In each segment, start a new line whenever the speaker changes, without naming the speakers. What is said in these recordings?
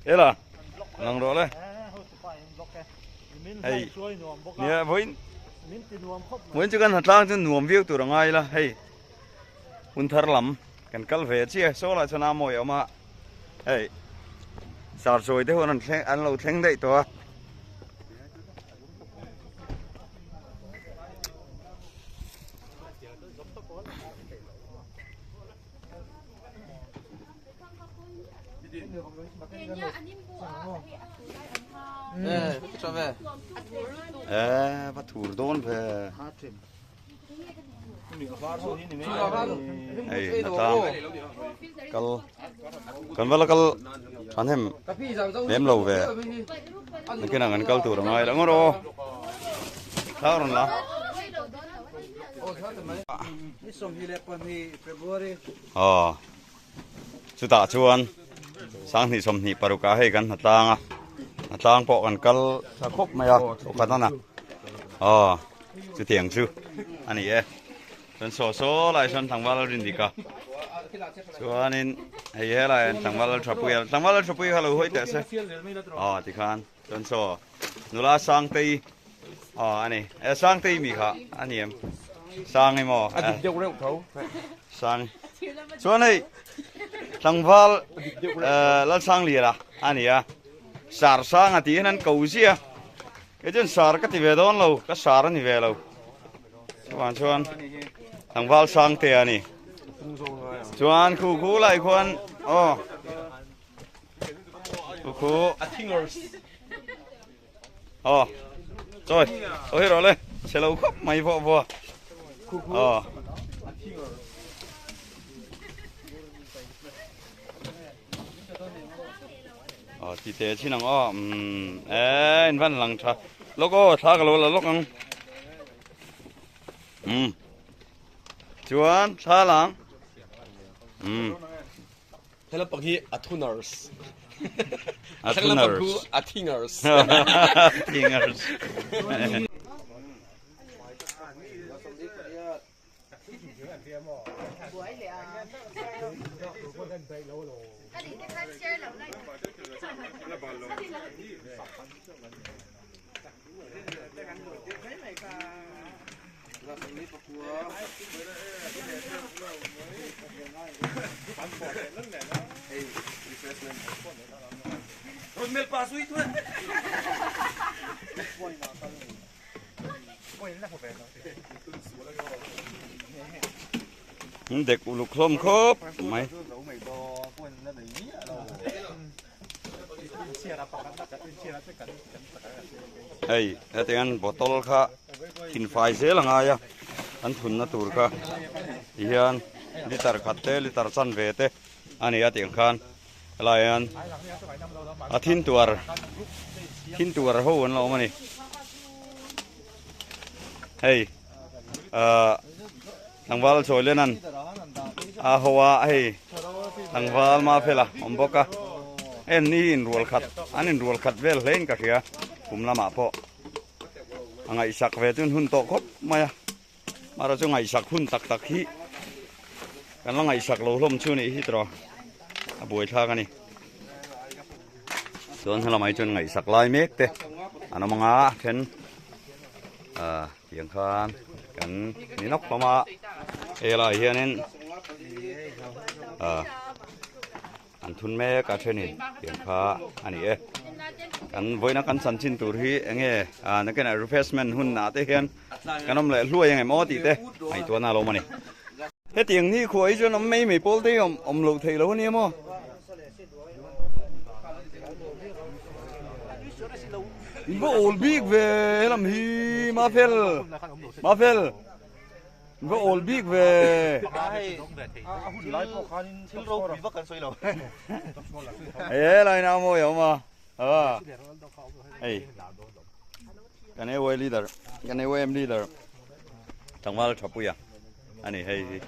Ela lang rawh le. Hei nia vawiin vawiin chu kan hnatlang chu nuam viau tur a ngai la hei hun thar lam kan kal ve chiah saw lah chuan a mawi a awm a hei sar chawi te ho an thleng an lo thleng daih tawh a. Ê, va thur dawn ve. Hei, hnatlang kal kan va la kal thahnem lem lo ve. Nakinah kan kal tur a ngai lo ngawt aw. Thla rawn la. Aw. Chutah chuan 2026 ah hei kan hnatlang a hnatlang pawh kan kal tha khawp mai a pakhat a na aw chutiang chu a ni e chuan saw saw lai sawn tlangval a rin dik a chuanin hei helai ah tlangval a tha pui a tlangval a tha pui kha lo hawi teh se aw tikhan chuan saw nula sangtei aw a ni e sangtei mi kha a ni em sang emaw
a dik deuh reuh tho
sang chuan hei tlangval Lalsangliana a ni a sar sang a tih hian an ko zia kei chuan sar ka ti ve dawn lo ka sar a ni ve lo chuvang chuan tlangval sangte a ni chuan khu khu lai khuan aw khu khu Ờ. Rồi, tôi hết rồi lên. Xe lâu khóc mày vợ vừa. Ờ. Ờ, ti te chi nang o. Um, e, in van lang tha. Lok o, tha ka lo la lok ang. Um. Chuan, tha lang. Um.
He lampang hi a thuners.
A
Thlang lampang
thuners.
khu a thingers.
Thingers. Dek uluk hlawm khawp mai. Hei hetiang an bottle kha thinfai zel a ngai a an thunna tur kha tihian liter khat te liter chanve te a ni a tiang khan helai ah hian a thin tuar thin tuar ho an lo awm a ni hei ahh tlangval chawi lian an a ho a hei tlangval mafela awm bawk a en ni inrual khat an inrual khat vel hle in ka hria kum lamah pawh a ngaihsak ve chu hun tawh khawp mai a mara chu ngaihsak hun tak tak hi kan la ngaihsak lo hlawm chu nih hi tawh a buaithlak a ni chuan helamah hi chuan ngaihsak lai mek te an awm ang a then ah tiang khan kan ni nawk hlawm a helaiah hianin ah an thun mek a thenin tiang kha a ni e kan vawiina kan chanchin tur hi eng nge ah nakinah refreshment hun ah te hian kan awm leh hluai ang em aw tih te ngaihtuahna a lo awm a ni hetiang ni khuah hi chuan awm mai mai pawl te hi awm loh theih loh a nia maw. In va awl bik ve helam hi Mafel Mafel in va awl bik ve he lai na mawi a awm a a hei kan AY leader kan AYM leader tlangval thapuia a ni hei hi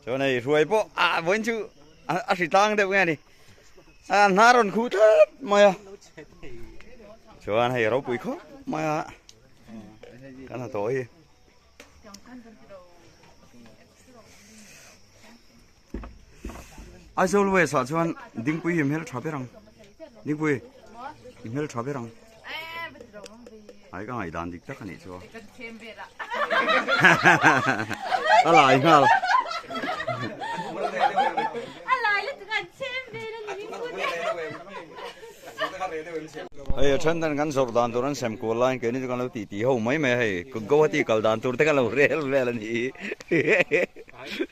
chuan hei hruai pawh ah vawiin chu a hri tlang deuh nge a ni a hna rawn khuh tlat mai a chuan hei ropui khawp mai a kan hnathawh hi Aizawl West ah chuan dingpui hi hmel tha ber ang. Nipui i hmel tha ber ang. Ai ka ngaih dan dik tak a nih chu a. A lai nghal. Hei a then ten kan zawrh dan tur an sem kual laiin keini chu kan lo titi ho mai mai a hei Guwahati kal dan tur te kan lo rel vel a ni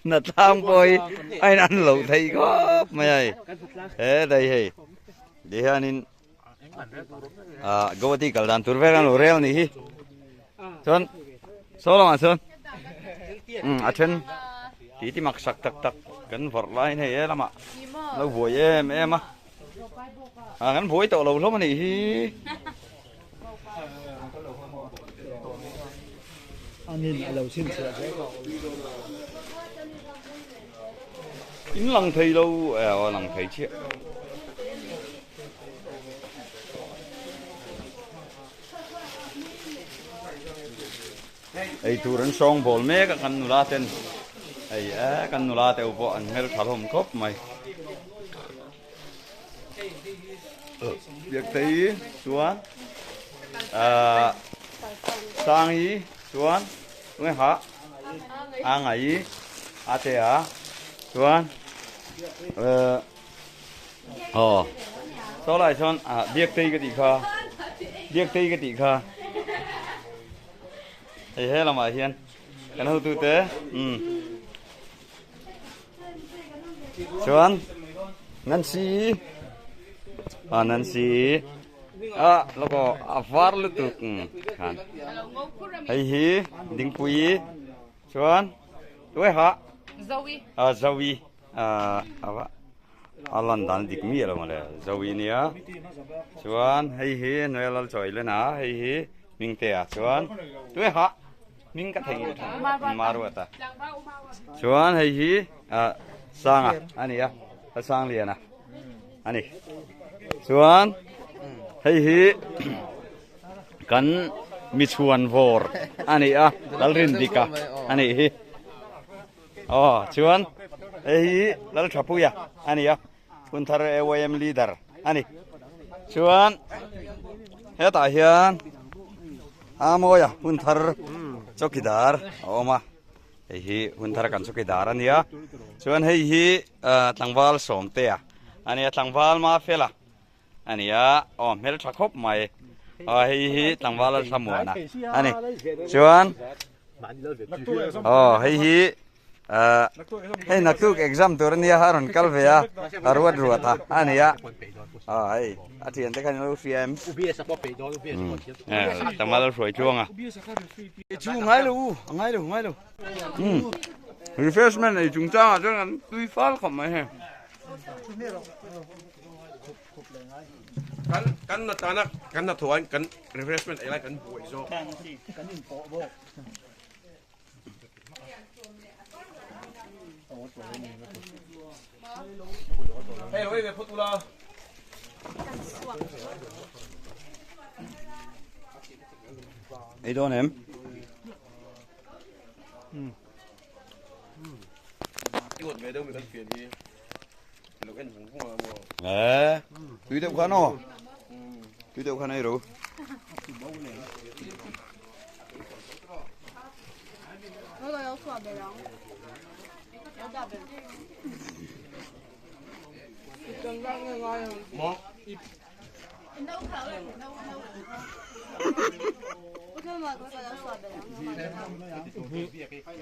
Hnatlang pawh hi a in an loh theih khawp mai a hei he dai hei ti hianin ah Guwahati kal dan tur vel kan lo rel a nih hi chuan saw lamah chuan a then titi mak sak tak tak kan vawrh laiin hei he lamah lo buai em em a. À kan buai tawh lo hlawm a nih hi. In lang thei lo e aw lang thei chiah. Ei tur an sawng bawl mek a kan nula ten hei e kan nula te pawh an hmel tha hlawm khawp mai Biaktei chuan ahh Sangi chuan tunge ha a ngai a te a chuan ehh aw saw lai chuan ah Biaktei ka tih kha Biaktei ka tih kha. Hei he lamah hian kan hotute umm chuan Nancy ah Nancy ah lawk aw a var lutuk khan hei hi Dingpuii chuan tuai hah ah Zoe ah a lan dan dik miah lo mawle Zoe nia chuan hei hi Noel lal chawi len a hei hi Hmingtea chuan tui hah hming ka thei Maruat a chuan hei hi ah Sanga a ni a a sang lian a a ni chuan hei hi kan michhuan vawr a ni a Lalrindika a nih hi. Aw chuan hei hi Lalthapuia a ni a Phunthar AYM leader a ni chuan hetah hian Amawia Phunthar chawkidar a awm a hei hi Phunthar kan chawkidar a nia chuan hei hi tlangval Sawmtea a nia tlangval Mafela a ni a aw hmeltha khawp mai aw hei hi tlangval a thlamuan a a ni chuan aw hei hi ah hei naktuk exam tur ania a rawn kal ve a a ruat ruat a a ni a aw hei a thian te khan ilo hria em tlangval a hruai tluang a chu ngai lo u a ngai lo ngai lo refreshment ei chungchangah chuan kan tui fal khawp mai hei.
Kan kan na tana kan na thuan kan refreshment ei lai kan buai zawk. Kan in pawh bawk. Hei lo ei ve phawt ula.
Ei dawn em? Nè, tui deuh khan aw. Tui deuh khan ei ro.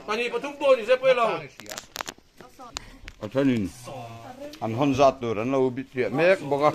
Pahnih pathum pawh ni se pawi lo.
A thenin an hawn zat tur an lo bithliah mek bawk a.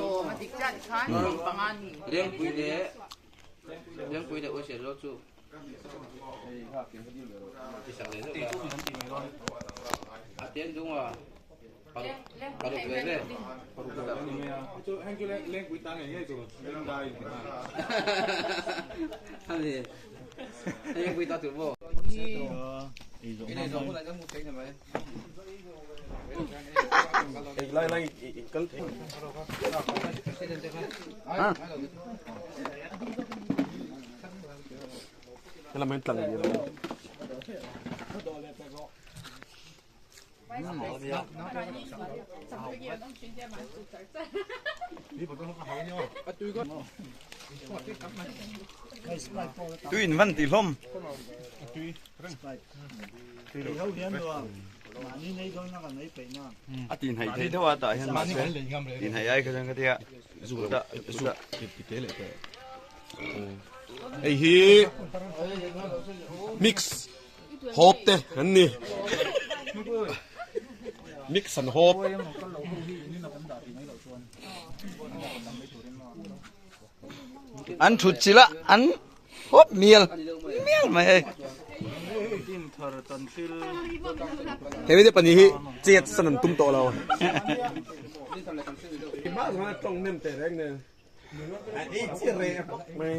Tui in van ti hlawm. A tin hei thei deuh a tah hian mahse tin hei ai kha chuan ka tia zu
Hei hi mix hawp te an ni mix an hawp.
An thut chilh a an hawp mial mial mai hei.
He mite pahnih hi chet san an tum tawh lo. Kan ei chi reh bawk mai.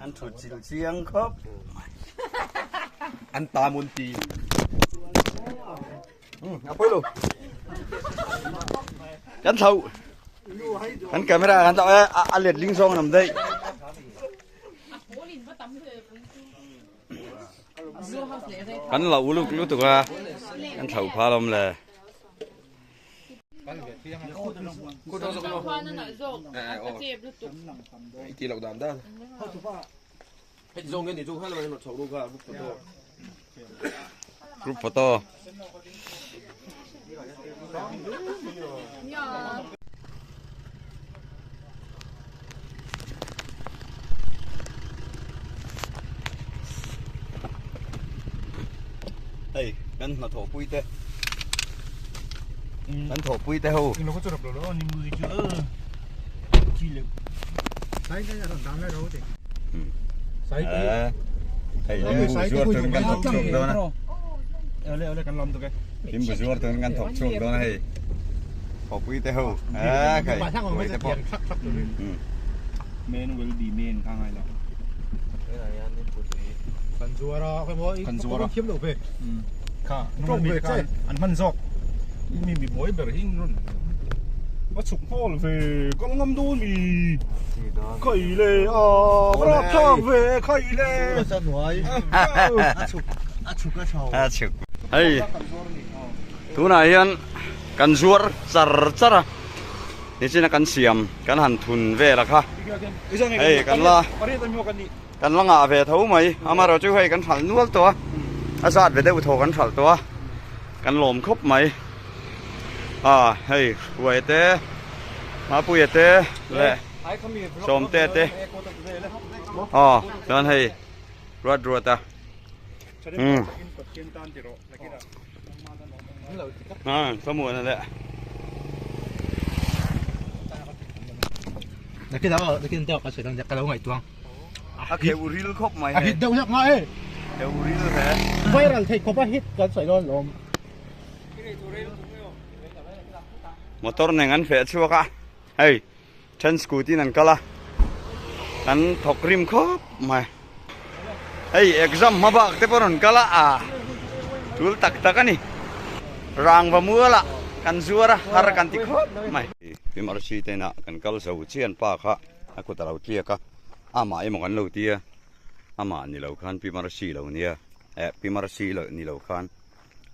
An thut chilh chiang khawp.
An ta mun ti.
A pawi lo. Kan thlo. Kan camera kan tlau e a let ling zawng an awm daih. Kan lo uluk lutuk a. Kan thlo phal awm le. Group photo. Hei kan hnathawh pui te kan thawh pui te ho. Hei limbu zuar turin kan thawk chhuak dawn a limbu zuar turin kan thawk chhuak dawn a hei khawpui te ho a khai huai te pawh
Men will be men kha ngai lo kan zuar a kan zuar a thiam lo ve kha an hman zawk Mi mi buai ber hi in rawn va chhuk nghal ve kal ngam dawn mi khai le a va rap thlak ve khai le
a chhuk a chhuk a chho a chhuk hei tunah hian kan zuar char char a nichina kan siam kan han thun vel a kha hei kan la kan la ngah ve tho mai amaherawhchu chu hei kan hralh nual tawh a a zat ve deuh thaw kan hralh tawh a. Kan lawm khawp mai a hei Hruaia te Mapuia te leh Sawmte te aw chuan hei ruat ruat a umm a thlamuan a leh. A kheuh ril khawp mai
A hit deuh hlek nga e.
Kheuh ril hle.
Viral theih khawp a hit kan sawi dawn lawm.
Motor nen an feh chhuak a, hei then scooty in an kal a, an thawk rim khawp mai. Hei exam hma bak te pawh rawn kal a, ah tul tak tak a ni. Rangva mual ah kan zuar a, har kan ti khawp mai. Hmarsi te inah kan kal zo chian pa kha. A kut a lo tliak a, amah emaw kan lo ti a, amah ni lo khan Pi Marcy lo nia, eh Pi Marcy lo ni lo khan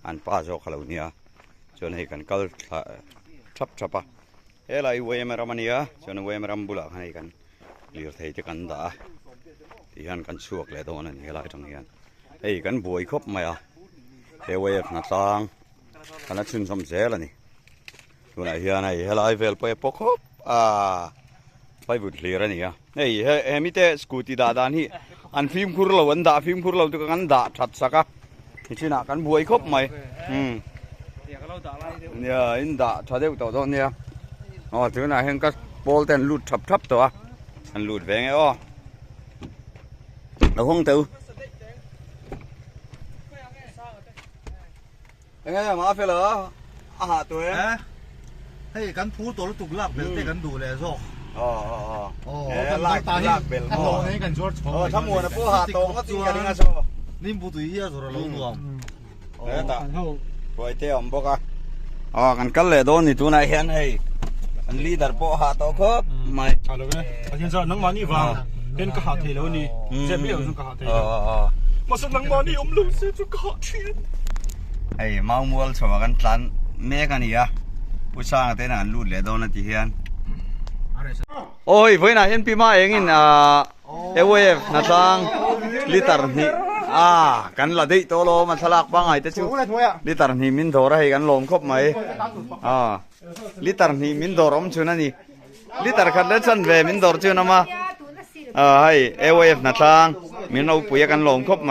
an pa zawk a lo nia, chuan hei kan kal thla thap thap a, helai UAM ram a nia, chuan UAM ram bulah khan hei kan lirthei te kan dah a, tihian kan chhuak leh dawn a ni helai atang hian, hei kan buai khawp mai a, he UAM hnatlang kan la chhunzawm zel a ni. Tunah hian hei helai vel pawh hi a paw khawp a plywood hlir a ni a hei he hemi te scooty dah dan hi an fimkhur lo an dah fimkhur lo chu kan dah that sak a nichinah kan buai khawp mai umm nia in dah tha deuh tawh dawn nia. Aw tunah hian ka pawl te an lut thap thap tawh a an lut ve nge aw lo hawng teh u enge ma fel a a hah tawh e
hei kan phur tawh lutuk lak bel te kan duh leh zawk
aw aw aw e lak lak bel maw
kan zuar chhawng
aw thlamuana pawh hah tawh ngawt in ka ring a saw
nimbu tui hi a zawr a lo nuam
Hetah Hruaite a awm bawk a, aw kan kal leh dawn ni tunah hian hei kan leader pawh a hah tawh khawp mai.
Tha lo e, Pathian chuan nangmahni vang hian ka hah thei lo a ni, zep miah lo chuan ka hah thei lo. Mahse nangmahni awm lo se chu ka hah thin.
Hei Maumual chho ah kan tlan mek a ni a, Pu Sanga te inah an lut leh dawn a ti hian. Aw hei vawiinah hian Pi Ma engin ah. Awave hnatlang liter hnih a kan la daih tawh alawm a thlalak pangngai te chu liter hnih min dawr a hei kan lawm khawp mai a liter hnih min dawr awm chhun a ni liter khat leh chan ve min dawr chhun awm a a hei awave hnatlang min ropui a kan lawm khawp mai.